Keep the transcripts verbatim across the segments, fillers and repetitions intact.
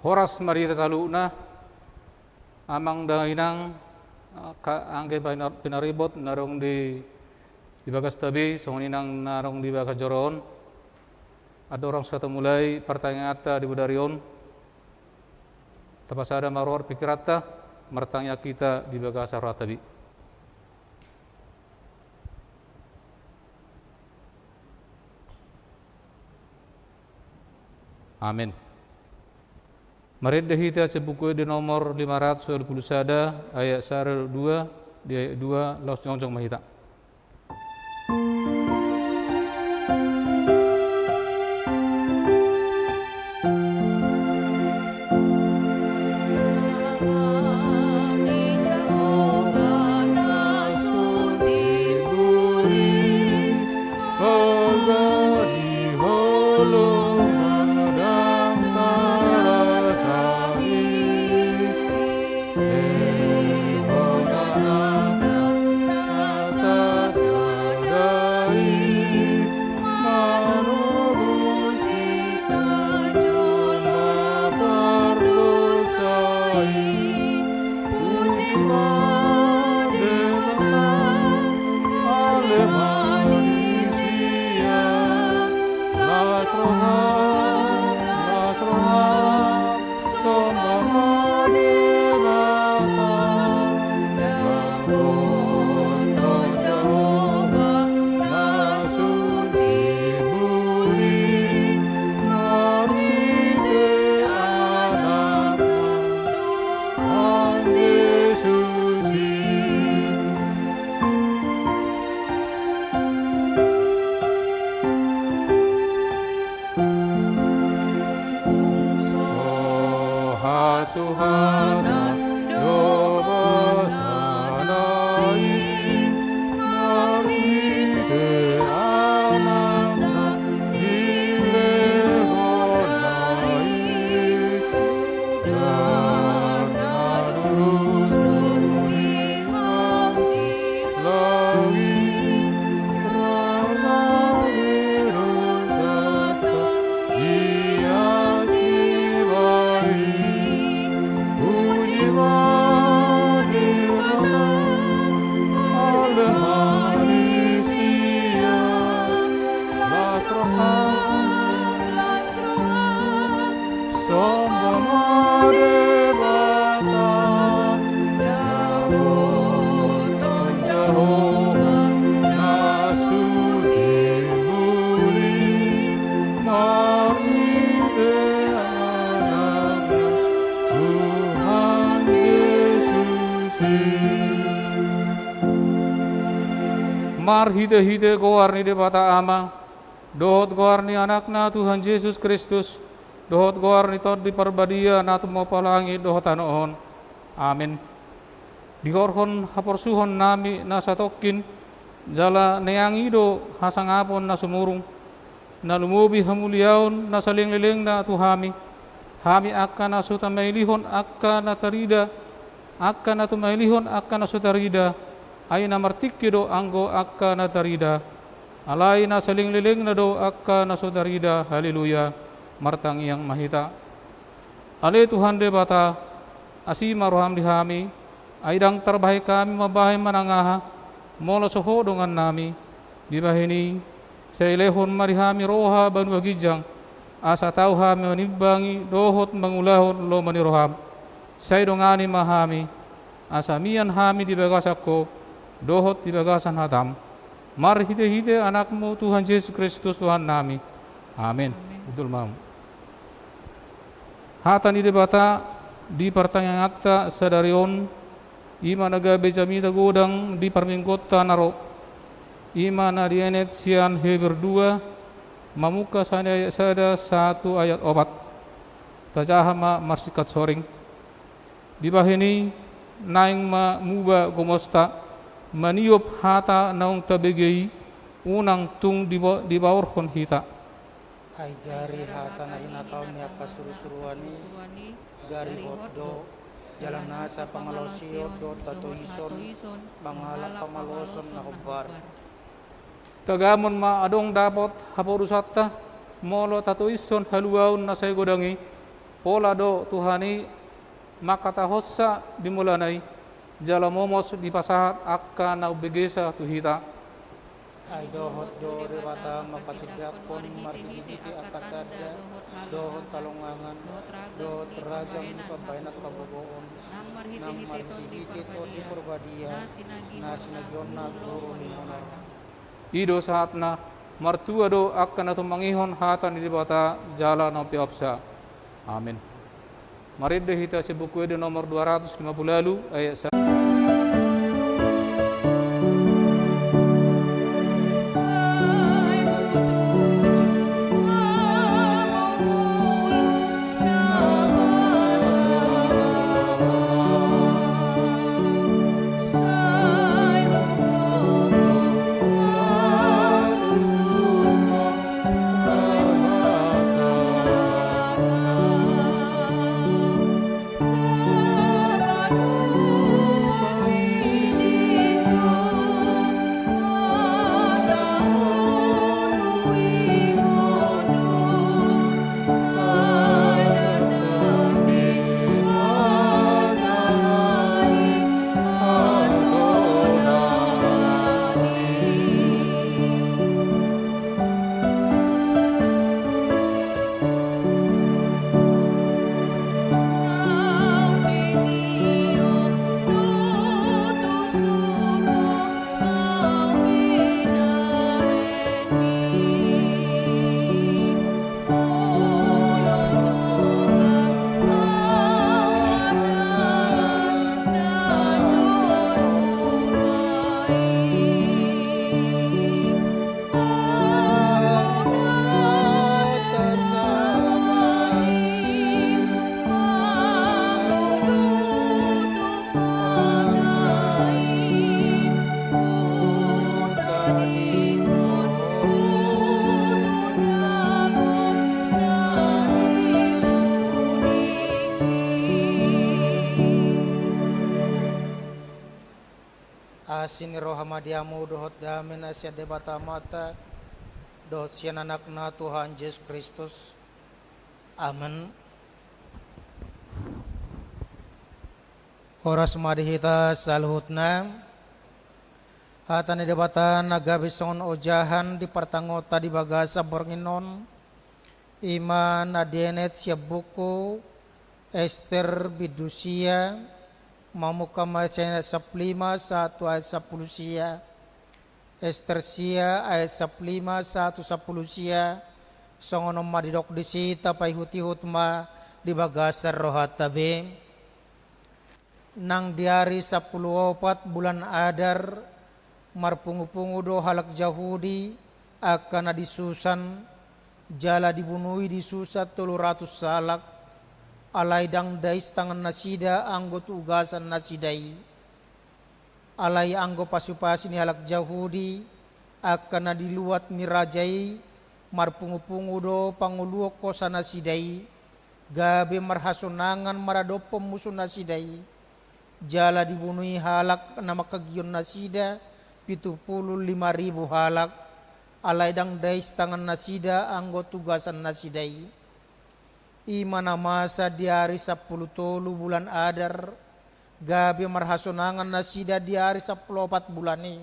Horas ma di hita saluhutna, amang dohot inang, angka anggi pina-, pinaribot na adong di, di bagasta be, songon i nang na adong di bagas joro on. Andorang so tumulai partangianganta di bodari on, tapasada ma roha dohot pingkiranta, martangiang hita di bagasan rohanta be. Amen. Marende hita sian Buku Ende nomor lima ratus dua puluh sada, ayat sada dua, di ayat dua, laos jongjong ma hita. Marhitehite goar ni Debata Ama, dohot goar ni Anakna Tuhan Jesus Kristus, dohot goar ni Tondi Parbadia na tumompa langit dohot tano on. Amen. Dihorhon haporsuhonnami na satongkin, jala neang i do hasangapon na sumurung, na lumobi hamuliaon na salelenglelengna tu hami, hami angka na so tumailihon angka na tarida, angka na tumailihon angka na so tarida, ai na martingki do anggo angka na tarida. Alai na salelenglelengna do angka na so tarida. Haleluya. Martangiang ma hita. Ale Tuhan Debata, asi ma roham di hami, ai ndang tarbahen hami mambahen manang aha, molo so Ho dongannami. Dibahen i, sai lehon ma di hami roha banua ginjang, asa tau hami manimbangi dohot mangulahon lomo ni roham. Sai dongani ma hami, asa mian hami di bagasan Ho, dohot di bagasan hatam. Marhitehite Anakmu Tuhan Jesus Kristus Tuhannami. Amen. Amen. Hundul ma hamu. Hata ni Debata di partangianganta sadari on, i ma na gabe jamita godang di parmingguonta na ro. I ma na dienet sian Heber dua, mamungka sian ayat sada sahat tu ayat opat. Tajaha ma marsingkat soring. Dibahen i, naeng ma muba gomosta, maniop hata naung tabege i, unang tung diba-, dibaorhon hita. Ai gari hata na hinatahon ni angka surusuruan i, gari hot do, jala nasa pangalaosion dohot hatoison, mangalap pamaloson na hombar. Tagamon ma adong dapot hapodusanta, molo tatoishon haluaon na sai godang i, Pola do Tuhan i mangkatahonsa di mulana i, jala momos dipasahat angka na umbegesa tu hita. Ai dohot do Debata mangkatindangkon marhitehite angka tanda dohot halongangan dohot ragam ni pambahenan hagogoon nang marhitehite Tondi Parbadia na sinagionna guru ni honor. I do sahatna, martua do angka na tumangihon hata ni Debata jala na umpeopsa. Amin. Marende hita sian Buku Ende nomor dua ratus lima puluh ualu, ayat sa- Asi ni roha ma di hamu dohot dame na sian Debata Amanta dohot sian Anakna Tuhan Jesus Kristus. Amen. Horas ma di hita saluhutna. Hata ni Debata na gabe songon ojahan di partangiangta di bagasan borngin on, i ma na dienet sian buku Ester bindu sia, mamungka ma sian ayat sampulu lima sahat tu ayat sampulu sia. Ester sia ayat sampulu lima sahat tu sampulu sia. Songon on ma didok disi, tapaihutihut ma di bagasan rohanta be. Nang di ari sampulu opat bulan Adar, marpungupungu do halak Jahudi angka na di Susan, jala dibunui di Susan tolu ratus halak, alai ndang dais tangan nasida anggo tu ugasan nasida i. Alai anggo pasupasi ni halak Jahudi angka na di luat ni raja i, marpungupungu do pangoluhon hosa nasida i, gabe marhasonangan maradophon musu nasida i. Jala dibunui halak na mangkagihon nasida pitu pulu lima ribu halak, alai ndang dais tangan nasida anggo tu ugasan nasida i. I ma na masa di ari sampulu tolu bulan Adar, gabe marhasonangan nasida di ari sampulu opat bulan i,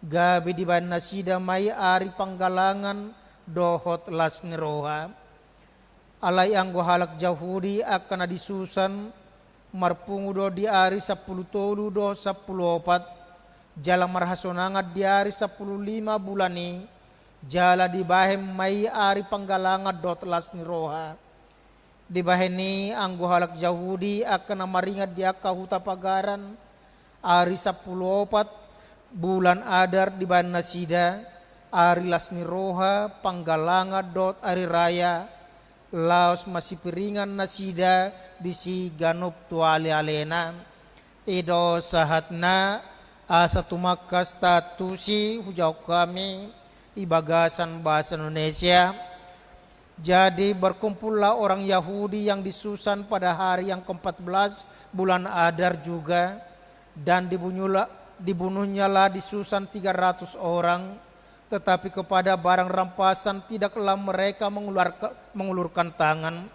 gabe dibahen nasida ma i ari panggalangan dohot las ni roha. Alai anggo halak Jahudi angka na di Susan, marpungu do di ari sampulu tolu dohot sampulu opat, jala marhasonangan di ari sampulu lima bulan i, jala dibahen ma i ari panggalangan dohot las ni roha. Dibahen i anggo halak Jahudi angka na maringan di angka huta pagaran, ari sampulu opat bulan Adar dibahen nasida ari las ni roha, panggalangan dohot ari raya, laos masipiringan nasida disi ganup tu alealena. I do sahatna. Asa tumangkas taantusi hujahahon hami di bagasan bahasa Indonesia. Jadi berkumpullah orang Yahudi yang di Susan pada hari yang keempat belas bulan Adar juga, dan dibunuhlah, dibunuhnyalah di Susan tiga ratus orang, tetapi kepada barang rampasan tidaklah mereka mengeluarka-, mengulurkan tangan.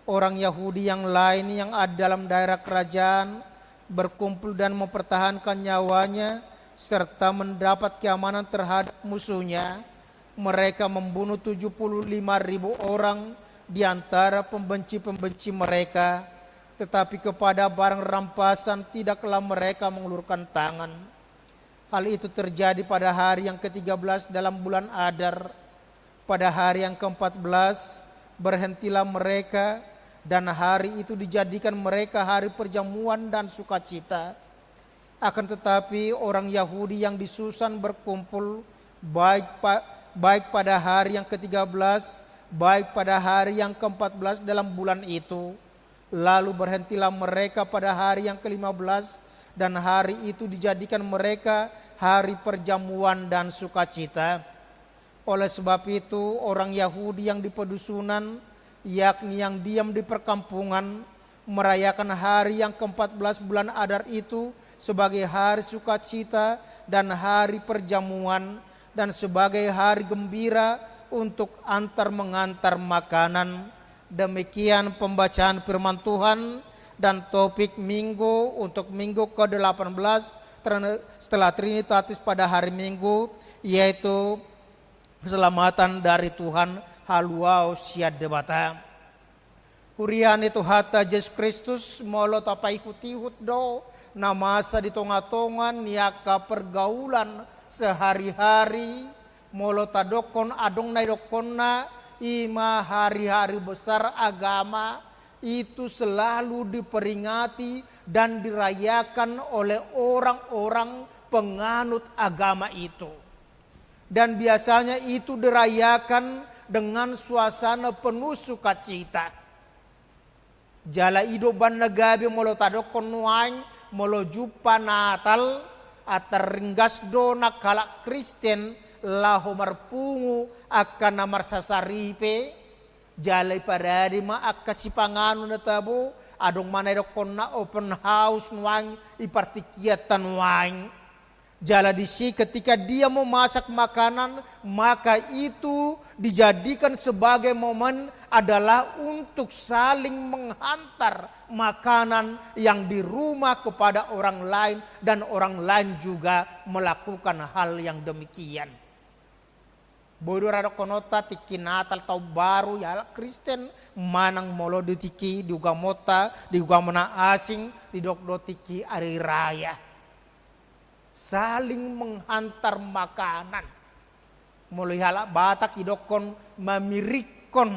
Orang Yahudi yang lain yang ada dalam daerah kerajaan berkumpul dan mempertahankan nyawanya serta mendapat keamanan terhadap musuhnya. Mereka membunuh tujuh puluh lima ribu orang di antara pembenci-pembenci mereka, tetapi kepada barang rampasan tidaklah mereka mengulurkan tangan. Hal itu terjadi pada hari yang ketiga belas dalam bulan Adar. Pada hari yang keempat belas, berhentilah mereka, dan hari itu dijadikan mereka hari perjamuan dan sukacita. Akan tetapi, orang Yahudi yang di Susan berkumpul, baik pa-, baik pada hari yang ketiga belas, baik pada hari yang keempat belas dalam bulan itu. Lalu berhentilah mereka pada hari yang kelima belas, dan hari itu dijadikan mereka hari perjamuan dan sukacita. Oleh sebab itu, orang Yahudi yang di pedusunan, yakni yang diam di perkampungan, merayakan hari yang keempat belas bulan Adar itu sebagai hari sukacita dan hari perjamuan, dan sebagai hari gembira untuk antar mengantar makanan. Demikian pembacaan firman Tuhan dan topik minggu untuk minggu ke delapan belas ter-, setelah Trinitatis pada hari Minggu, yaitu keselamatan dari Tuhan, haluaon sian Debata. Huria ni Tuhanta Jesus Kristus, molo tapaihut-ihut do na masa di tonga-tonga ni angka pergaulan sehari-hari, molo tadokkon adong na idokkonna, i ma hari-hari besar agama, itu selalu diperingati dan dirayakan oleh orang-orang penganut agama itu. Dan biasanya itu dirayakan dengan suasana penuh sukacita. Jala i do umbahen na gabe molo tadokkon nuaeng, molo jumpa Natal, antar ringgas do nang halak Kristen laho marpungu angka na marsasaripe, jala iparade ma angka sipanganon na tabo, adong ma na idokkonna open house nuaeng i partingkianta nuaeng. Jala disi ketika dia memasak makanan, maka itu dijadikan sebagai momen adalah untuk saling menghantar makanan yang di rumah kepada orang lain, dan orang lain juga melakukan hal yang demikian. Boi do ra dohononta tingki Natal, Taon Baru, halak Kristen, manang molo di tingki di ugamonta, di ugamo na asing, didok do tingki ari raya. Saling menghantar makanan. Molo di halak Batak idokkon mamirikkon,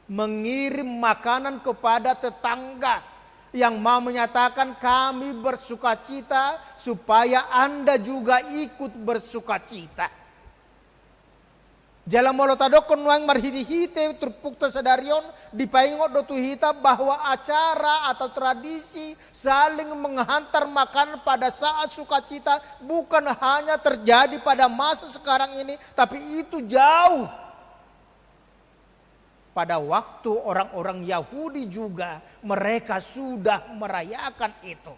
mengirim makanan kepada tetangga, yang mau menyatakan kami bersukacita supaya Anda juga ikut bersukacita. Jala molo tadokkon nuaeng marhite-hite turpukta sadari on, dipaingot do tu hita bahwa acara atau tradisi saling menghantar makanan pada saat sukacita bukan hanya terjadi pada masa sekarang ini, tapi itu jauh. Pada waktu orang-orang Yahudi juga, mereka sudah merayakan itu.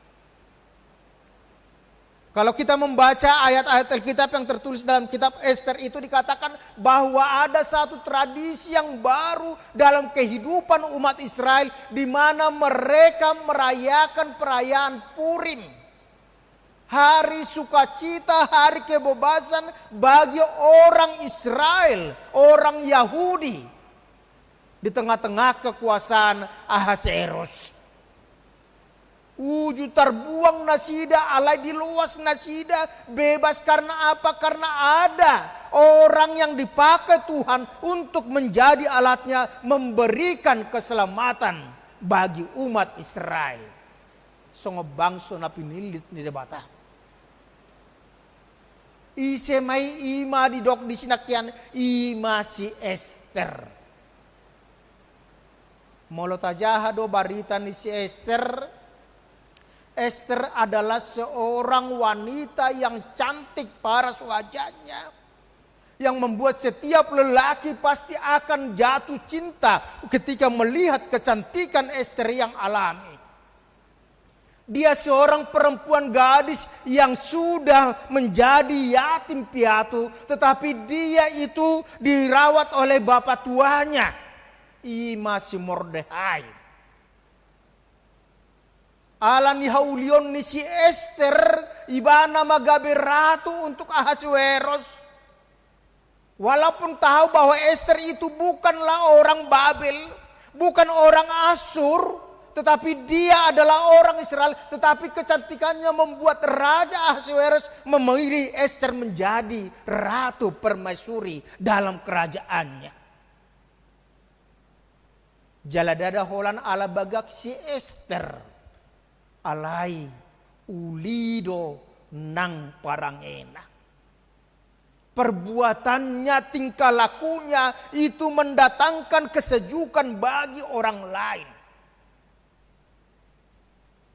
Kalau kita membaca ayat-ayat Alkitab yang tertulis dalam kitab Ester itu, dikatakan bahwa ada satu tradisi yang baru dalam kehidupan umat Israel, di mana mereka merayakan perayaan Purim. Hari sukacita, hari kebebasan bagi orang Israel, orang Yahudi di tengah-tengah kekuasaan Ahasverus. Uju tarbuang nasida, alai diloas nasida, bebas karena apa? Karena ada orang yang dipakai Tuhan untuk menjadi alatnya memberikan keselamatan bagi umat Israel. Songon bangso na pinillit ni Debata. Ise ma i? I ma didok di sinangkian, i ma si Ester. Molo tajaha do barita ni si Ester, Ester adalah seorang wanita yang cantik paras wajahnya, yang membuat setiap lelaki pasti akan jatuh cinta ketika melihat kecantikan Ester yang alami. Dia seorang perempuan gadis yang sudah menjadi yatim piatu, tetapi dia itu dirawat oleh bapak tuanya. I ma si Mordehai. Ala ni haulion ni si Ester, ibana ma gabe ratu untuk Ahasweros. Walaupun tahu bahwa Ester itu bukanlah orang Babel, bukan orang Asur, tetapi dia adalah orang Israel, tetapi kecantikannya membuat Raja Ahasweros memilih Ester menjadi ratu permaisuri dalam kerajaannya. Jala ndada holan ala bagak si Ester, alai uli do nang parangena. Perbuatannya, tingkah lakunya itu mendatangkan kesejukan bagi orang lain.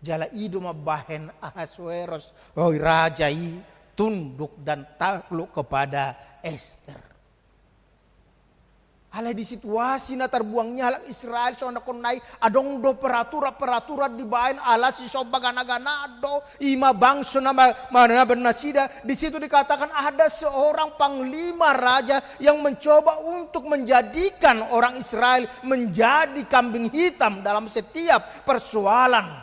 Jala i do mambahen Ahasweros, oi raja i, tunduk dan takluk kepada Ester. Alai di situasi na tarbuang ni halak Israel songon na honnai, adong do peraturan-peraturan dibahen ala sisomba gana-gana do, i ma bangso na ma-, manaban nasida. Di situ dikatakan ada seorang panglima raja yang mencoba untuk menjadikan orang Israel menjadi kambing hitam dalam setiap persoalan,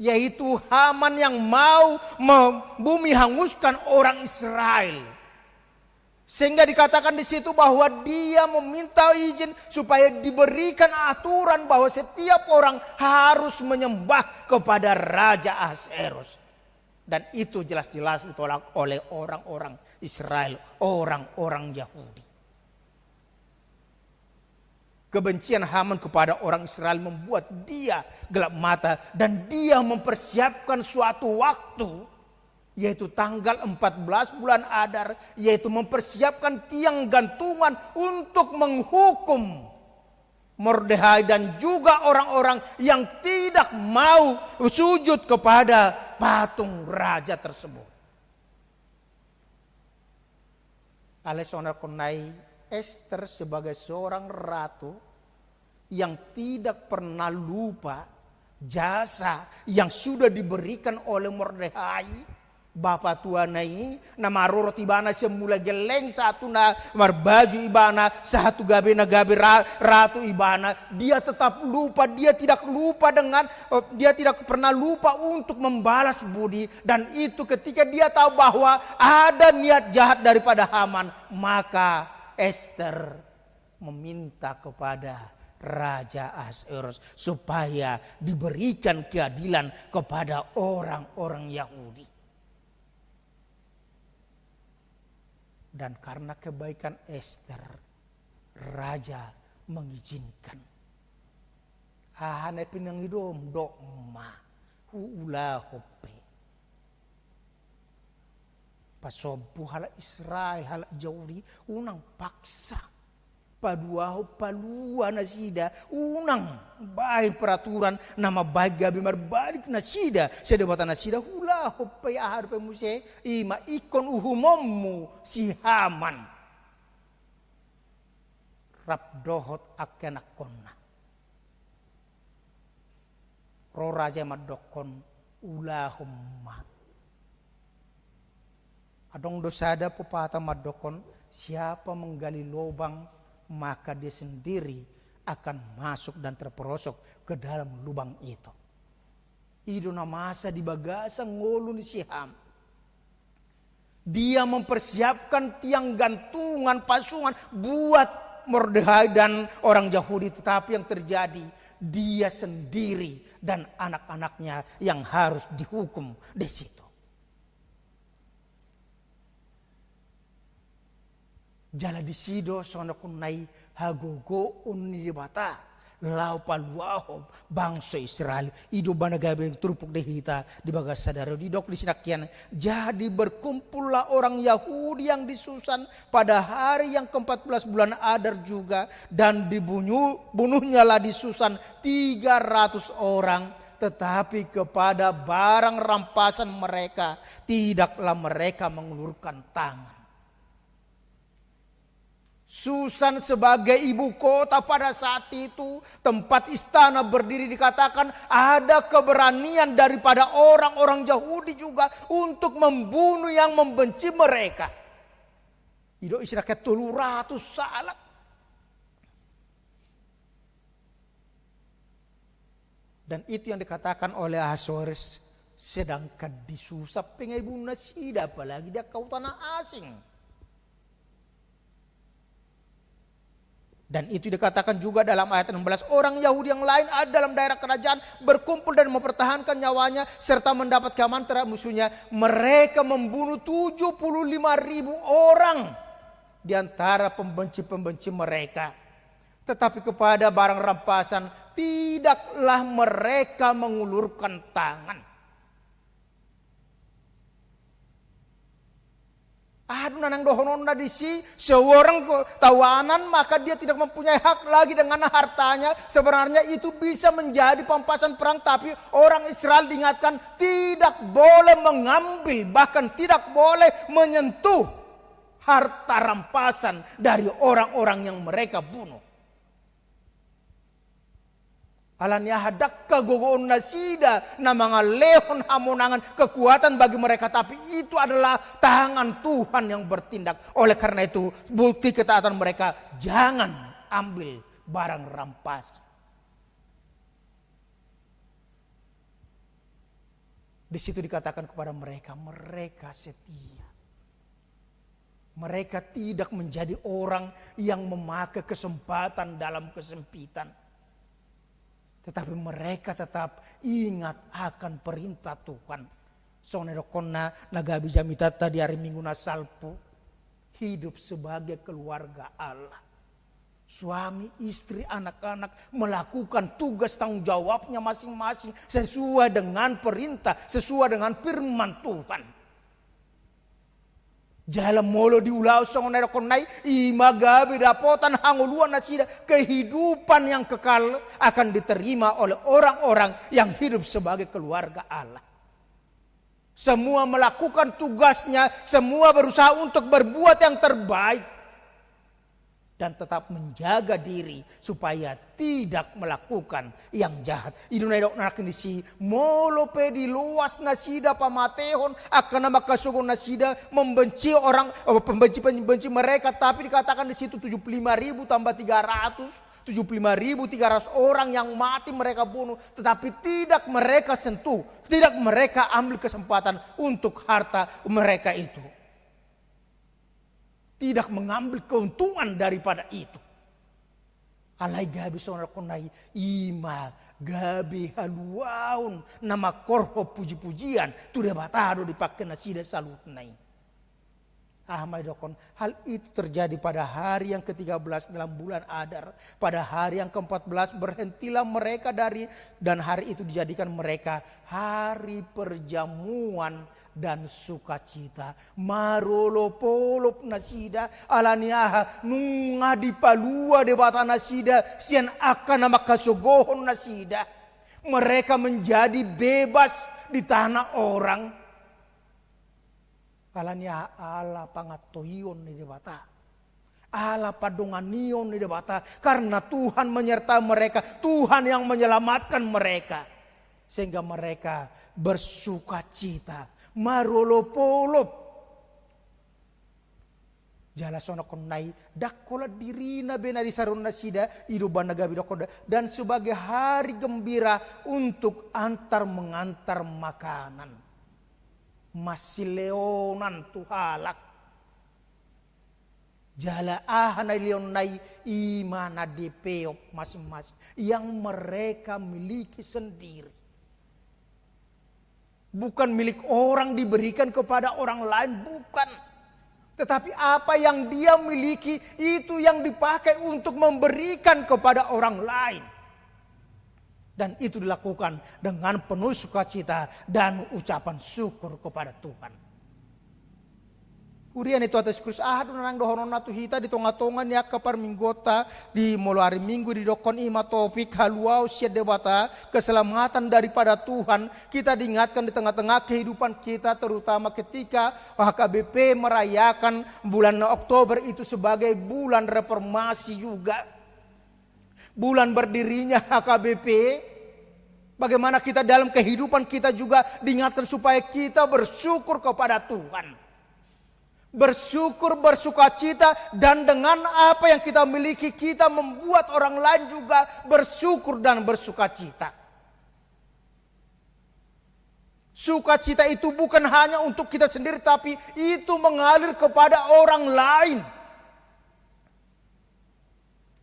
yaitu Haman yang mau membumi hanguskan orang Israel. Sehingga dikatakan di situ bahwa dia meminta izin supaya diberikan aturan bahwa setiap orang harus menyembah kepada Raja Ahasverus. Dan itu jelas-jelas ditolak oleh orang-orang Israel, orang-orang Yahudi. Kebencian Haman kepada orang Israel membuat dia gelap mata dan dia mempersiapkan suatu waktu, yaitu tanggal empat belas bulan Adar, yaitu mempersiapkan tiang gantungan untuk menghukum Mordehai dan juga orang-orang yang tidak mau sujud kepada patung raja tersebut. Alai songon na honnai, Ester sebagai seorang ratu yang tidak pernah lupa jasa yang sudah diberikan oleh Mordehai, bapa tuana i, na marorot ibana sian mulai gelleng sahat tu na marbaju ibana, sahat tu gabe na gabe ra-, ratu ibana, dia tetap lupa, dia tidak lupa dengan, eh, dia tidak pernah lupa untuk membalas budi. Dan itu ketika dia tahu bahwa ada niat jahat daripada Haman, maka Ester meminta kepada Raja Ahasverus supaya diberikan keadilan kepada orang-orang Yahudi. Dan karena kebaikan Ester, raja mengizinkan. Aha na pinangidom, dok ma, huulahon pe. Pasombu halak Israel, halak Yahudi, unang paksa. Paduahon palua nasida, unang baen peraturan na mambaen gabe marbalik nasida sian Debata nasida, huulahon pe, aha dope muse, i ma ingkon uhumonmu si Haman. Rap dohot angka anakkonna. Ro raja mandokkon, ulahon ma. Adong do sada pepatah mandokkon, siapa menggali lobang, maka dia sendiri akan masuk dan terperosok ke dalam lubang itu. I do na masa di bagasan ngolu ni si Haman. Dia mempersiapkan tiang gantungan pasungan buat Mordehai dan orang Yahudi, tetapi yang terjadi, dia sendiri dan anak-anaknya yang harus dihukum di situ. Jala disi do songon na honnai hagogoon ni Debata laho paluahon bangso Israel. I do umbahen na gabe turpuk di hita di bagasan sadari on, didok di sinangkian. Jadi berkumpullah orang Yahudi yang di Susan pada hari yang keempat belas bulan Adar juga, dan dibunuh, bunuhnyalah di Susan tiga ratus orang, tetapi kepada barang rampasan mereka tidaklah mereka mengulurkan tangan. Susan sebagai ibu kota pada saat itu, tempat istana berdiri, dikatakan ada keberanian daripada orang-orang Yahudi juga untuk membunuh yang membenci mereka. I do isi rakyat tolu ratus halak. Dan itu yang dikatakan oleh Ahasweros, sedangkan disusah pe nga ibunonasida, apalagi di angka huta na asing. Dan itu dikatakan juga dalam ayat enam belas, orang Yahudi yang lain ada dalam daerah kerajaan berkumpul dan mempertahankan nyawanya serta mendapat keamanan terhadap musuhnya. Mereka membunuh tujuh puluh lima ribu orang di antara pembenci-pembenci mereka. Tetapi kepada barang rampasan tidaklah mereka mengulurkan tangan. Aha do na naeng dohononna disi, seorang tawanan, maka dia tidak mempunyai hak lagi dengan hartanya. Sebenarnya itu bisa menjadi pampasan perang, tapi orang Israel diingatkan tidak boleh mengambil, bahkan tidak boleh menyentuh harta rampasan dari orang-orang yang mereka bunuh. Alani aha? Ndang hagogoonnasida na mangalehon hamonangan, kekuatan bagi mereka, tapi itu adalah tangan Tuhan yang bertindak. Oleh karena itu, bukti ketaatan mereka, jangan ambil barang rampasan. Di situ dikatakan kepada mereka, mereka setia. Mereka tidak menjadi orang yang memakai kesempatan dalam kesempitan. Tetapi mereka tetap ingat akan perintah Tuhan. Songon na didokkon na gabe jamitanta di hari Minggu na salpu, hidup sebagai keluarga Allah. Suami, istri, anak-anak melakukan tugas tanggung jawabnya masing-masing sesuai dengan perintah, sesuai dengan firman Tuhan. Jala molo diulahon songon na didokkon na i, i ma gabe dapotan hangoluannasida, kehidupan yang kekal akan diterima oleh orang-orang yang hidup sebagai keluarga Allah. Semua melakukan tugasnya, semua berusaha untuk berbuat yang terbaik. Dan tetap menjaga diri supaya tidak melakukan yang jahat. I do na didok nangkin disi, molo pe diloas nasida pamatehon angka na mangkasogohon nasida, membenci orang, eh, pembenci-pembenci mereka, tapi dikatakan di situ tujuh puluh lima ribu tambah tiga ratus, tujuh puluh lima ribu tiga ratus orang yang mati mereka bunuh, tetapi tidak mereka sentuh, tidak mereka ambil kesempatan untuk harta mereka itu. Tidak mengambil keuntungan daripada itu. Alai gabe songon na didokkon na i, i ma gabe haluaon na mangkorhon puji-pujian tu Debata do dipangke nasida saluhutna i. Aha ma didokkon? Hal itu terjadi pada hari yang ketiga belas dalam bulan Adar. Pada hari yang keempat belas berhentilah mereka dari, dan hari itu dijadikan mereka hari perjamuan dan sukacita. Marolop-olop nasida, alani aha? Nunga dipalua Debata nasida sian angka na mangkasogohon nasida. Mereka menjadi bebas di tanah orang. Alani aha? Ala pangantoion ni Debata. Ala pandonganion ni Debata, karena Tuhan menyertai mereka, Tuhan yang menyelamatkan mereka. Sehingga mereka bersukacita, marolop-olop. Jala songon na didokkon na i, ndang holan dirina be na disaruhon nasida, i do umbahen na gabe didokkon, dan sebagai hari gembira untuk antar mengantar makanan. Masilehonan tu halak. Jala aha na dilehonna i? I ma na dipeop masing-masing, yang mereka miliki sendiri. Bukan milik orang diberikan kepada orang lain, bukan. Tetapi apa yang dia miliki, itu yang dipakai untuk memberikan kepada orang lain. Dan itu dilakukan dengan penuh sukacita dan ucapan syukur kepada Tuhan. Huria ni Tuhanta Jesus Kristus, aha do na naeng dohononna tu hita di tonga-tonga ni angka parmingguonta di molo ari Minggu? Didokkon i ma topik haluaon sian Debata, keselamatan daripada Tuhan. Kita diingatkan di tengah-tengah kehidupan kita, terutama ketika H K B P merayakan bulan Oktober itu sebagai bulan reformasi juga. Bulan berdirinya H K B P, bagaimana kita dalam kehidupan kita juga diingatkan supaya kita bersyukur kepada Tuhan. Bersyukur, bersukacita, dan dengan apa yang kita miliki, kita membuat orang lain juga bersyukur dan bersukacita. Sukacita itu bukan hanya untuk kita sendiri, tapi itu mengalir kepada orang lain.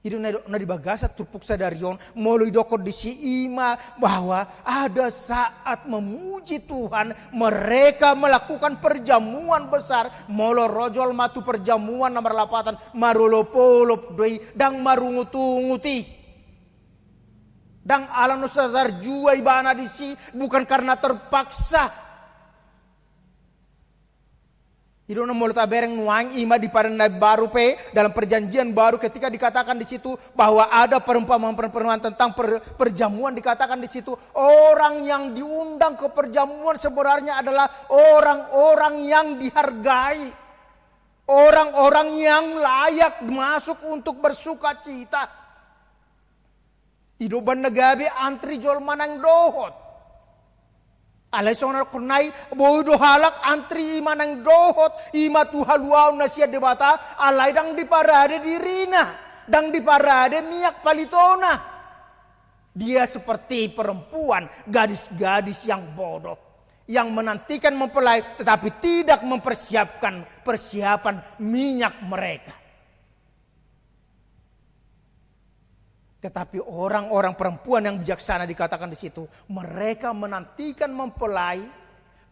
I do na, na di bagasan turpuk sadari on, molo idokkon disi i ma bahwa ada saat memuji Tuhan, mereka melakukan perjamuan besar, molo ro jolma tu perjamuan na marlapatan, marolopolop do i, ndang marungutungut i. Ndang ala na so tarjua ibana disi, bukan karena terpaksa. I do na molo tabereng nuaeng, i ma di Padan na Baru pe, dalam Perjanjian Baru, ketika dikatakan di situ bahwa ada perumpamaan-perumpamaan tentang per-, perjamuan, dikatakan di situ, orang yang diundang ke perjamuan sebenarnya adalah orang-orang yang dihargai, orang-orang yang layak masuk untuk bersukacita. I do umbahen na gabe antri jolma naeng dohot. Alai songon na dokkonnami, boi do halak antri, i ma naeng dohot, i ma tu haluaon na sian Debata, alai ndang diparade dirina, ndang diparade minyak palitona. Dia seperti perempuan, gadis-gadis yang bodoh, yang menantikan mempelai, tetapi tidak mempersiapkan persiapan minyak mereka. Tetapi orang-orang perempuan yang bijaksana dikatakan di situ, mereka menantikan mempelai,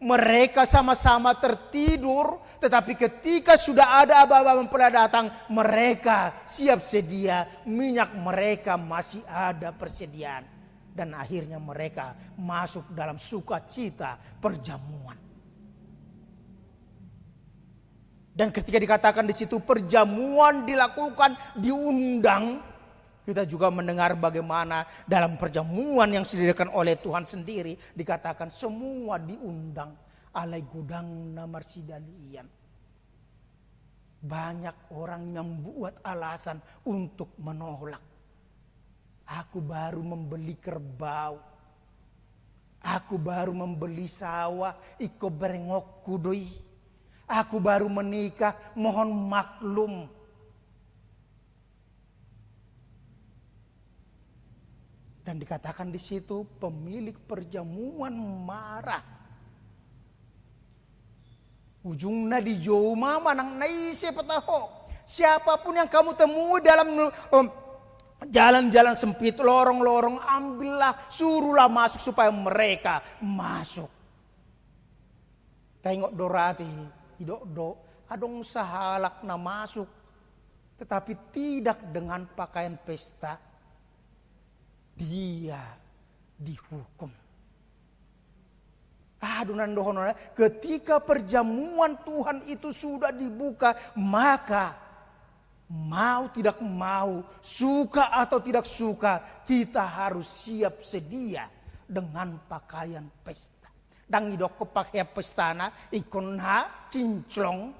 mereka sama-sama tertidur, tetapi ketika sudah ada aba-aba mempelai datang, mereka siap sedia, minyak mereka masih ada persediaan. Dan akhirnya mereka masuk dalam sukacita perjamuan. Dan ketika dikatakan di situ perjamuan dilakukan, diundang, kita juga mendengar bagaimana dalam perjamuan yang disediakan oleh Tuhan sendiri dikatakan semua diundang, alai godangna marsidalian. Banyak orang yang membuat alasan untuk menolak. Aku baru membeli kerbau. Aku baru membeli sawah, ingkon berengonku do i. Aku baru menikah, mohon maklum. Dan dikatakan di situ, pemilik perjamuan marah. Ujungna dijou ma manang na ise pe taho. Siapapun yang kamu temui dalam, em, jalan-jalan sempit, lorong-lorong, ambillah, suruhlah masuk supaya mereka masuk. Taingot do rade, didok do, adong sahalak na masuk, tetapi tidak dengan pakaian pesta, dia dihukum. Aha do na dohononna, ketika perjamuan Tuhan itu sudah dibuka, maka mau tidak mau, suka atau tidak suka, kita harus siap sedia dengan pakaian pesta. Ndang didokkon pakaian pestana, ingkon na kinclong,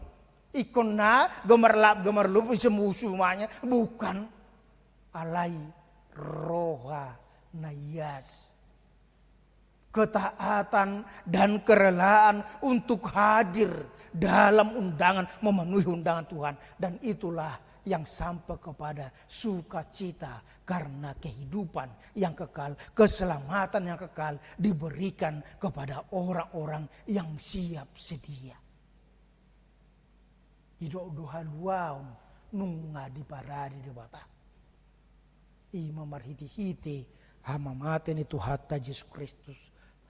ingkon na gemerlap gemerlup, semuanya, bukan. Alai roha na ias. Ketaatan dan kerelaan untuk hadir dalam undangan, memenuhi undangan Tuhan. Dan itulah yang sampai kepada sukacita karena kehidupan yang kekal, keselamatan yang kekal diberikan kepada orang-orang yang siap sedia. Didok do haluaon nunga diparade Debata. I ma marhitehite hamamate ni Tuhanta Jesus Kristus,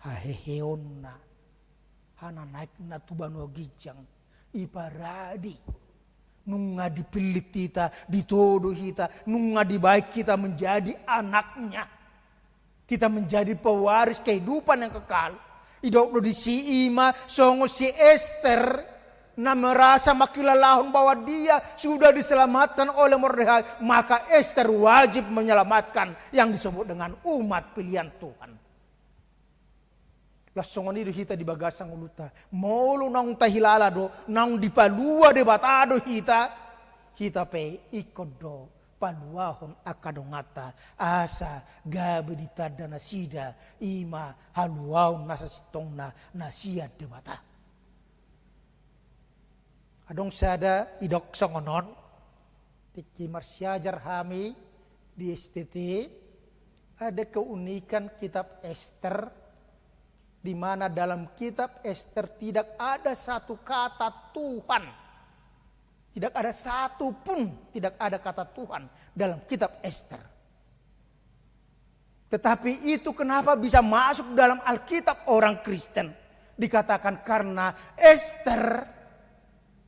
haheheonna, hananaekna tu banua ginjang, diparade. Nunga dipillit hita, ditodo hita, nunga dibaen hita menjadi anaknya. Kita menjadi pewaris kehidupan yang kekal. Didok do disi i ma songon si Ester na merasa mangkilalahon bahwa dia sudah diselamatkan oleh Mordehai, maka Ester wajib menyelamatkan yang disebut dengan umat pilihan Tuhan. Laos songon i do hita di bagasan ngolunta. Molo naung tahilala do, naung dipalua Debata do hita, hita pe ingkon do paluahon angka donganta, asa gabe ditanda nasida, i ma haluaon na sasintongna na sian Debata. Adong sada didok songon on, tingki marsiajar hami di S T T, ada keunikan kitab Ester, di mana dalam kitab Ester tidak ada satu kata Tuhan. Tidak ada satu pun, tidak ada kata Tuhan dalam kitab Ester. Tetapi itu kenapa bisa masuk dalam Alkitab orang Kristen? Dikatakan karena Ester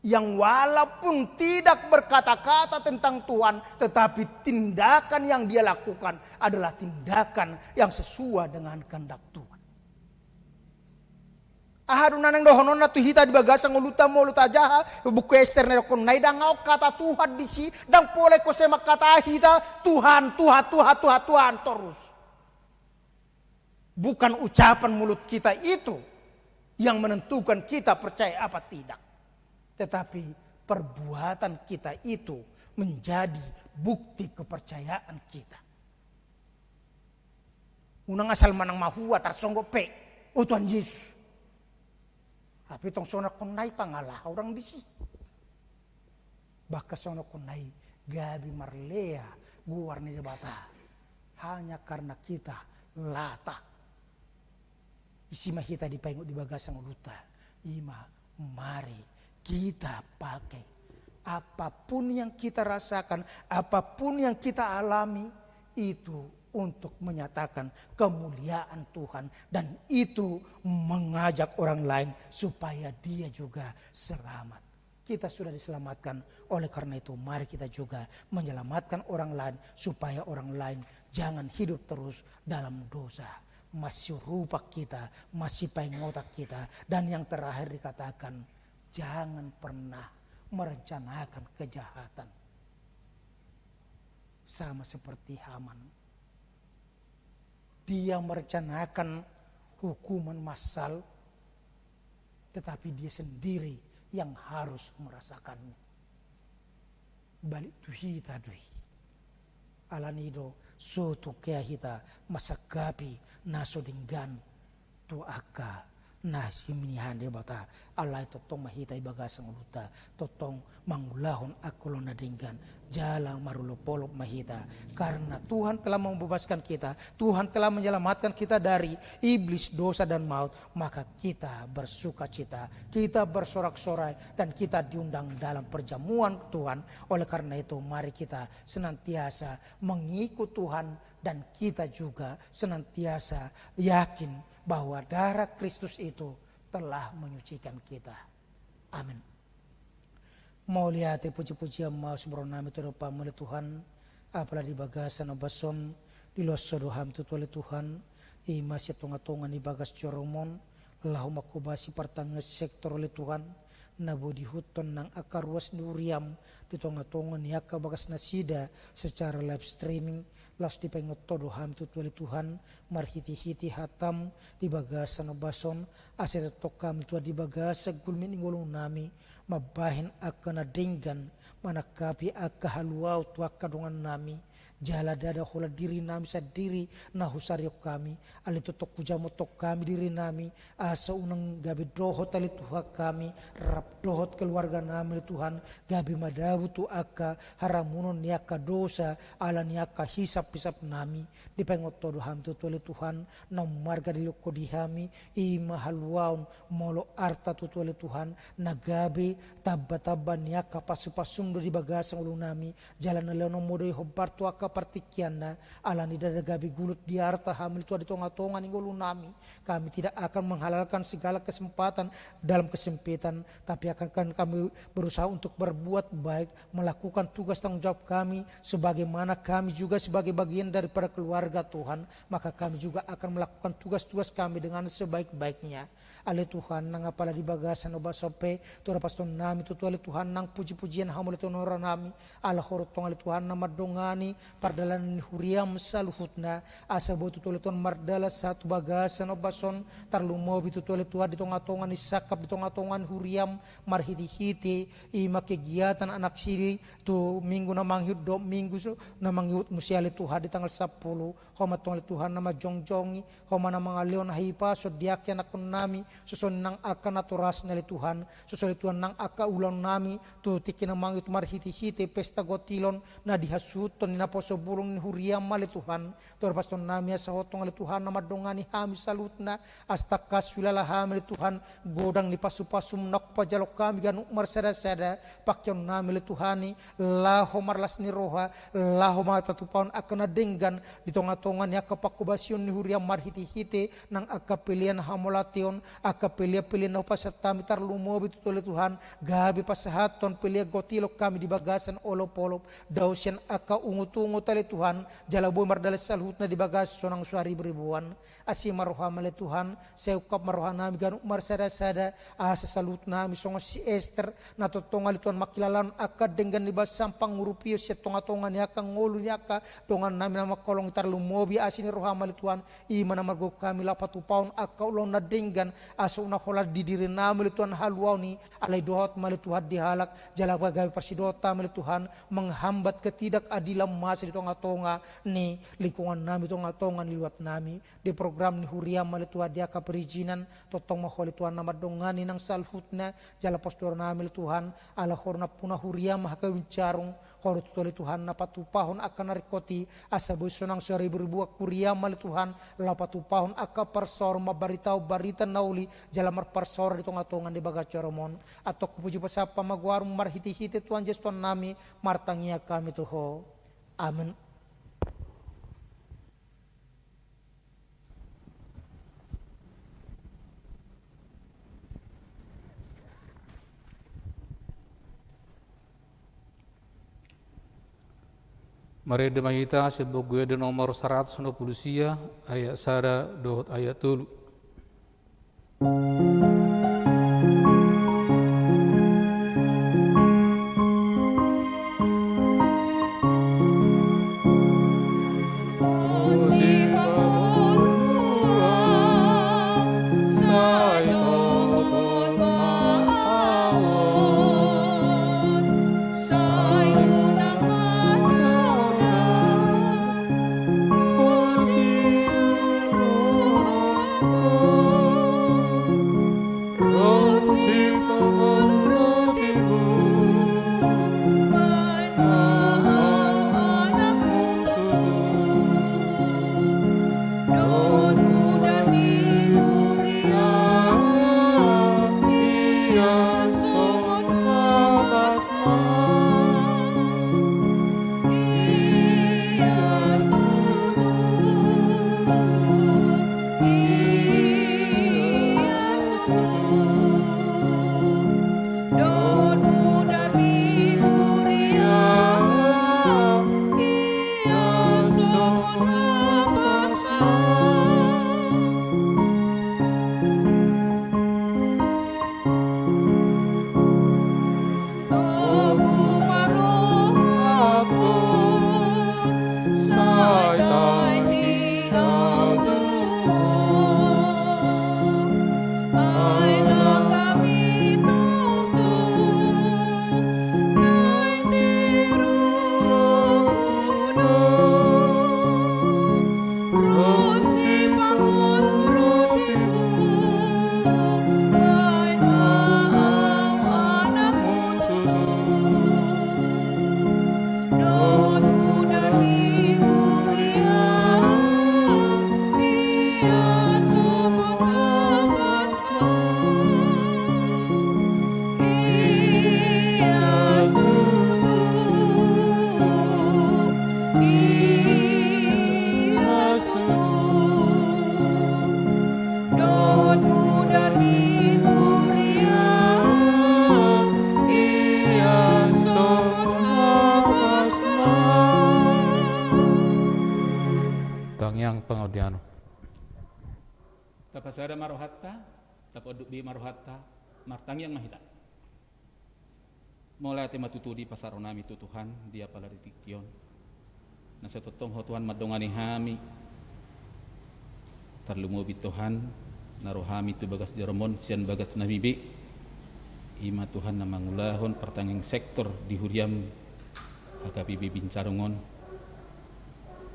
yang walaupun tidak berkata-kata tentang Tuhan, tetapi tindakan yang dia lakukan adalah tindakan yang sesuai dengan kehendak Tuhan. Aha do na naeng dohononna tu hita di bagasan ngolunta molo tajaha buku Ester na didokkon na i? Ndang adong kata Tuhan disi, ndang pola ingkon sai mangkatai hita Tuhan, Tuhan, Tuhan, Tuhan, Tuhan torus. Bukan ucapan mulut kita itu yang menentukan kita percaya apa tidak, tetapi perbuatan kita itu menjadi bukti kepercayaan kita. Unang asal manang mahua tarsonggot pe, "O Tuhan Jesus." Tapi tong songon na i pangalaho ndang disi. Bahkan songon na i gabe marlea goar ni Debata hanya karena kita latah. Isi ma hita dipaingot di bagasan ngolunta, i ma mari kita pakai apapun yang kita rasakan, apapun yang kita alami, itu untuk menyatakan kemuliaan Tuhan, dan itu mengajak orang lain supaya dia juga selamat. Kita sudah diselamatkan, oleh karena itu mari kita juga menyelamatkan orang lain supaya orang lain jangan hidup terus dalam dosa. Masih rupak kita, masih paingotan kita. Dan yang terakhir dikatakan, jangan pernah merencanakan kejahatan. Sama seperti Haman. Dia merencanakan hukuman massal, tetapi dia sendiri yang harus merasakannya. Balik tu hita do i. Alani do so tungkea hita mansangkapi na so denggan tu angka na hinian ni Debata. Alai tongtong ma hita di bagasan ngolunta tongtong mangulahon angka ulaon na denggan, jala marolopolop ma hita. Karena Tuhan telah membebaskan kita, Tuhan telah menyelamatkan kita dari iblis, dosa, dan maut, maka kita bersukacita, kita bersorak-sorai, dan kita diundang dalam perjamuan Tuhan. Oleh karena itu, mari kita senantiasa mengikut Tuhan, dan kita juga senantiasa yakin bahwa darah Kristus itu telah menyucikan kita. Amin. Mauliate, puji-pujian ma siboronami tu adopanmu ale Tuhan, apala di bagasan ombas on, dilehon Ho do hami tutu ale Tuhan, i ma sian tonga-tonga ni bagas joromon, laho manghobasi partangiangan sektor ale Tuhan, na boi diihuthon nang angka ruas ni huriam, di tonga-tonga ni angka bagas nasida secara live streaming, laos dipaingot Ho do hami tutu ale Tuhan, marhite-hite hatam di bagasan ombas on, asa tongtong hami Tuhan di bagasan gulmit ni ngolunami, mambahen angka na denggan, manangkapi angka haluaon tu angka dongannami, jala ndada holan dirinami sandiri na husarihon hami, alai tongtong hujamothon hami dirinami, asa unang gabe dohot ale Tuhan hami, rap dohot keluarganami ale Tuhan, gabe madabu tu angka haramunon ni angka dosa, ala ni angka hisap-hisapnami, dipaingot Ho do hami tutu ale Tuhan, naung marga dilehon Ho di hami, i ma haluaon molo arta tutu ale Tuhan, na gabe tamba-tamba ni angka pasu-pasum do di bagasan ngolunami, jala na lehononmu do i hombar tu angka partingkianna, ala ni ndada gabe gulut di arta hami ale Tuhan di tonga-tonga ni ngolunami. Kami tidak akan menghalalkan segala kesempatan dalam kesempitan, tapi akan, akan kami berusaha untuk berbuat baik, melakukan tugas tanggung jawab kami, sebagaimana kami juga sebagai bagian daripada keluarga Tuhan, maka kami juga akan melakukan tugas-tugas kami dengan sebaik-baiknya. Ale Tuhan, nang apala di bagasan ombas on pe, tu hapastonami tutu ale Tuhan, nang puji-pujian hamu ale Tuhan, horanami, ala Ho do tong ale Tuhan na mandongani pardalanan ni huriam saluhutna, asa boi tutu ale Tuhan mardalan sahat tu bagasan ombas on, tarlumobi tutu ale Tuhan di tonga-tonga ni sangkap, di tonga-tonga ni huriam, marhite-hite i ma kegiatan anak sidi tu minggu na mangihut dohot minggu so-, na mangihut muse ale Tuhan di tanggal sampulu, Ho ma tong ale Tuhan na manjongjongi, Ho ma na mangalehon hahipason di angka ianakkonnami, songon i nang angka natorasna ale Tuhan, songon i ale Tuhan nang angka ulaonnami, tu tingki na mangihut marhitehite pesta gotilon, na dihasuhuthon ni naposo bulung ni huriam ale Tuhan, tu pasahatonnami asa Ho tong ale Tuhan na mandongani hami saluhutna, asa tangkas huilala hami ale Tuhan, godang ni pasupasum na hupajalon hami ganup marsadasada, pangkeonnami ale Tuhan i, laho marlas ni roha, laho mangatupahon angka na denggan, di tongatonga ni angka panghobasion ni huriam marhitehite, nang angka pelean hamauliateon, angka pelean-pelean na hupasahat hami tarlumobi tu Ho ale Tuhan, gabe pasahathon pelean gotilon hami di bagasan olopolop, dao sian angka ungutungut ale Tuhan, jala boi mardalan saluhutna di bagasan sonang so hariburibuan. Asi ma roham ale Tuhan, sai ungkap ma rohanami ganup marsadasada, asa saluhutnami songon si Ester, na tongtong ale Tuhan mangkilalahon angka denggan ni basaM pangurupion sian tongatonga ni angka ngolu ni angka dongannami na mangkaholongi, tarlumobi asi ni rohaM ale Tuhan, i ma na margogo hami laho patupahon angka ulaon na denggan, asa unang holan di dirinami ale Tuhan haluaon i, alai dohot ma ale Tuhan di halak, jala gabe parsidohot hami ale Tuhan, menghambat ketidakadilan masa di tongatonga ni lingkungannami, tongatonga ni luatnami. Di program ni huriaM ale Tuhan di angka perizinan, tongtong ma Ho ale Tuhan na mandongani nang saluhutna, jala pos do rohanami ale Tuhan, ala Ho do nampuna huriaM hagabe bincarung, Ho do tutu ale Tuhan na patupahon angka na ringkot i, asa boi sonang so hariburibuan huriaM ale Tuhan, laho patupahon angka parsaoran mambaritahon barita na uli, jala marparsaoran di tongatonga ni bagas joroMon. Antong hupuji pasapa ma goarMu marhitehite Tuhan Jesus Tuhannami, martangiang hami tu Ho. Amen. Marende ma hita sian Buku Ende nomor saratus onom pulu sia, ayat sada dohot ayat tolu. Tangiang pangaudianon. Tapasada ma rohanta, tapaunduk be ma rohanta, martangiang ma hita. Mauliate ma tutu di pasahaton nami tu Tuhan di apala di tingki on. Na sai tongtong Ho Tuhan mandongani hami. Tarlumobi Tuhan, na ro hami tu bagas joroMon sian bagas nami be. I ma Tuhan na mangulahon partangiangan sektor di huriaM H K B P Bincarung on.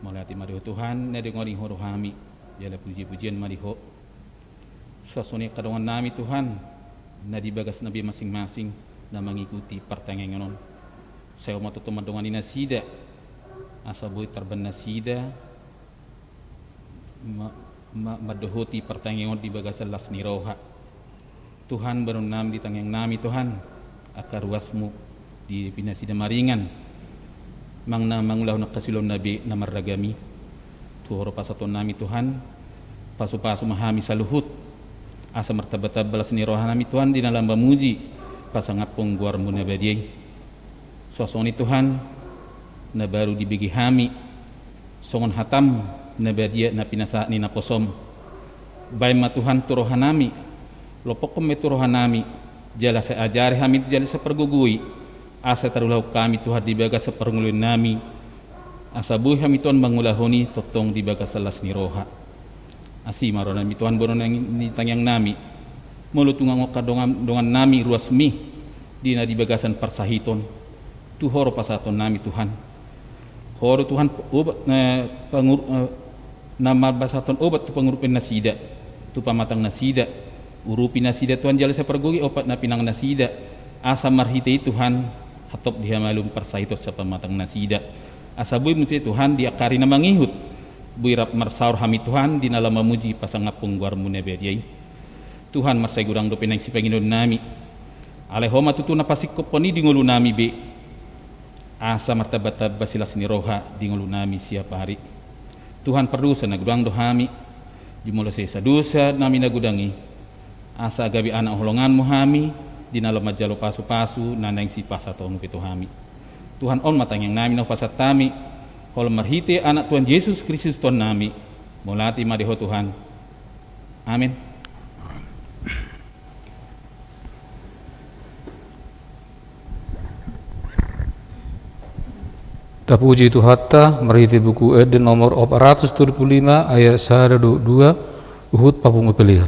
Mauliate ma di Ho Tuhan, na dongani Ho rohami, jala pujipujian ma di Ho. Suang songon i angka dongan nami Tuhan, na di bagas na be masing-masing, na mangikuti partangiangan on. Sai Ho ma tongtong mandongani nasida, asa boi tarbahen nasida, ma-, ma-, mandohoti partangiangan on di bagasan las ni roha. Tuhan, bahenon nami di tangiang nami Tuhan, angka ruas-Mu di nasida maringan, manang na mangulahon angka siulaonna be na marragam i. Tu Ho do pasahaton nami Tuhan, pasu-pasu ma hami saluhut, asa martamba-tamba las ni roha nami Tuhan di na laho mamuji pasangaphon goar-Mu na badia i. Suang songon i Tuhan, na baru dibege hami songon hata-M na badia na pinasahat ni naposo-M. Bahen ma Tuhan tu roha nami, lompokhon ma i tu roha nami, jala sai ajari hami jala sai pargogoi, asa tarulahon hami Tuhan di bagasan parngoluon nami, asa boi hami Tuhan mangulahon i tongtong di bagasan las ni roha. Asi ma roha nami Tuhan, bahenon nami di tangiang nami. Molo tung angka dongan, dongan nami ruas-Mi di na di bagasan parsahiton, tu Ho do pasahaton nami Tuhan. Ho do Tuhan obat, eh, pangur-, eh, na mambasahathon obat tu pangurupion nasida, tu pamatang nasida. Urupi nasida Tuhan jala sai pargogoi ompat na pinangan nasida. Asa marhite i Tuhan, hatop di hamaolon parsahiton sian pamatang nasida. Asa boi muse Tuhan di angka ari na mangihut, boi rap marsaor hami Tuhan di na laho mamuji pasangaphon goar-Mu na badia i. Tuhan, mansai godang dope naeng sipangidoan nami. Alai Ho ma tutu na pasingkophon i di ngolu nami be. Asa martamba-tamba silas ni roha di ngolu nami siap ari. Tuhan, pardosa na godang do hami, jumolo sesa dosa nami na godang i. Asa gabe anak holongan-Mu hami, di na laho manjalo pasu-pasu na naeng sipasahat Ho pe tu hami. Tuhan, on ma tangiang nami na hupasahat hami, holan marhite Anak Tuhan Jesus Kristus Tuhan nami. Mauliate ma di Ho Tuhan. Amen. Tapuji Tuhanta, marhite Buku Ende nomor opat ratus tolu pulu lima, ayat sada dohot dua, huhut papungu pelean.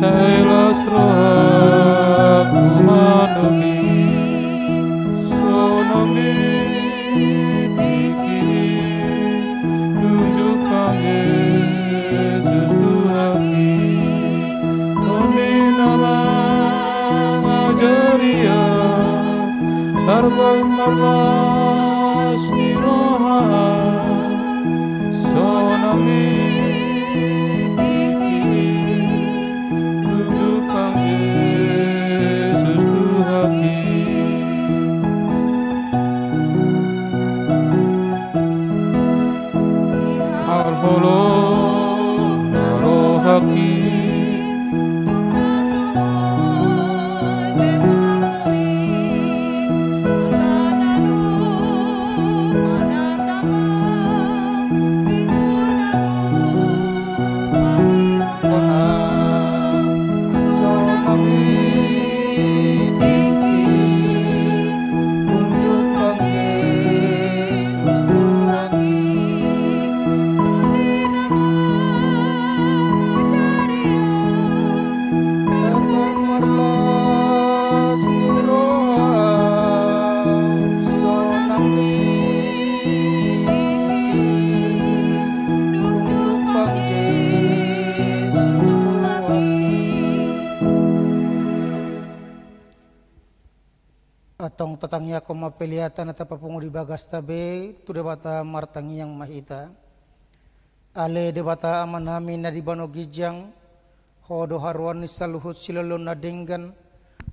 Sai las rohangku mandok i, sonang i tingki i, nunjukkan Jesus Tuhanki. Tondi na mangajari ahu, tarbahen ma las ni roha, sonang i tingki i, nunjukkan Jesus Tuhanki. Parholong na rohangki. Antong tatangiangkon ma peleanta na tapapungu di bagasta be tu Debata. Martangiang ma hita. Ale Debata Amanami na di banua ginjang, Ho do haroan ni saluhut siloloan na denggan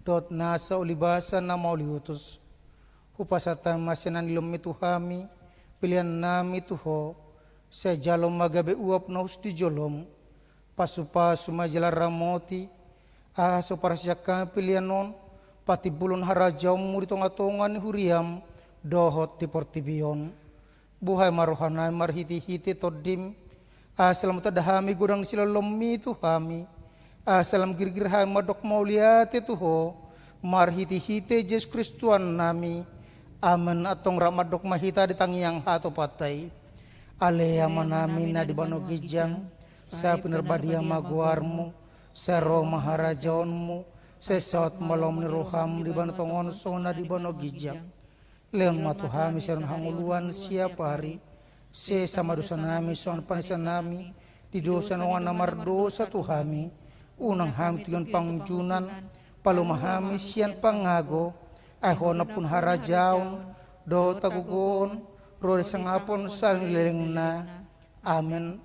dohot nasa ulibasa na mauliutus. Hupasahat hami ma sian anggilomi tu hami peleannami tu Ho. Sai jalo ma gabe uap na hus di jolom. Pasupasu ma jala ramoti, asa huparsiajak hami pelean on patimbulhon harajaonmu di tongatonga ni huriam dohot di portibi on. Buhai ma rohanami marhitehite Tondim, asa lam tanda hami godang ni siloloanmi tu hami, asa lam girgir hami mandok mauliate tu Ho, Marhitehite Jesus Kristus Tuhannami. Amen. Antong rap mandok ma hita di tangiang hatopanta i. Ale Amanami na di banua ginjang, sai pinarbadia ma goarmu, sai ro ma harajaonmu, sai saut ma lomo ni roham di banua tonga on songon na di banua ginjang. Lehon ma tu hami sian hangoluan siapari, sesa ma dosanami songon panesanami di dosa ni dongan na mardosa tu hami. Unang hami togihon pangunjunan, palu ma hami sian pangago, ai Ho nampuna harajaon dohot hagogoon, ro di sangap on saleleng ni lelengna. Amen.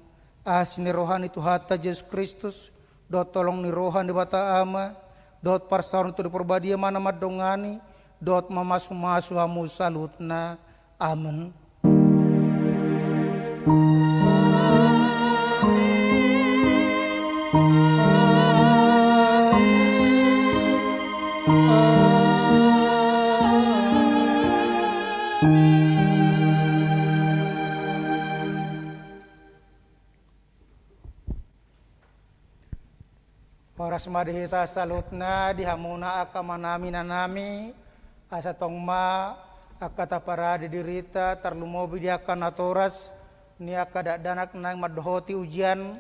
Asi ni roha ni Tuhanta Jesus Kristus, dohot holong ni roha ni Debata Ama, dohot parsaoran ni Tondi Parbadia ma na mandongani dohot mamasumasu hamu saluhutna. Amen. Horas ma di hita saluhutna, di hamuna angka amanami, inanami, asa tong ma angka taparade dirinta, tarlumobi di angka natoras ni angka dakdanak naeng mandohoti ujian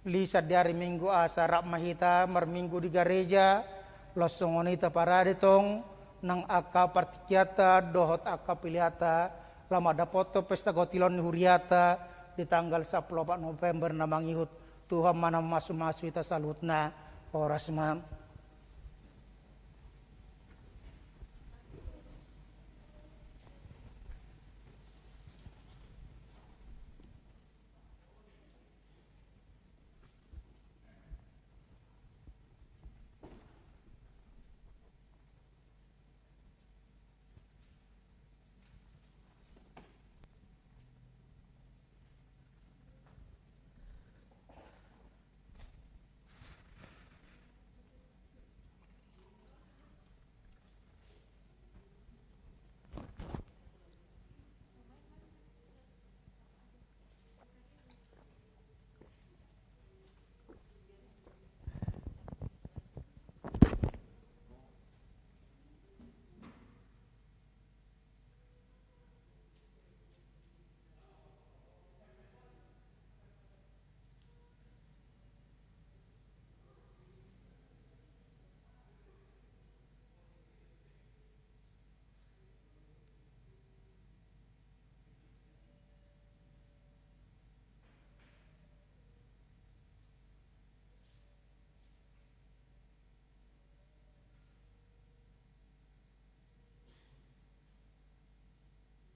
lisan di ari Minggu, asa rap ma hita marminggu di gareja. Laos songon i taparade tong nang angka partingkianta dohot angka peleanta, laho mandapothon pesta gotilon ni hurianta di tanggal sampulu opat November na mangihut. Tuhan ma na mamasumasu hita saluhutna. Horas ma.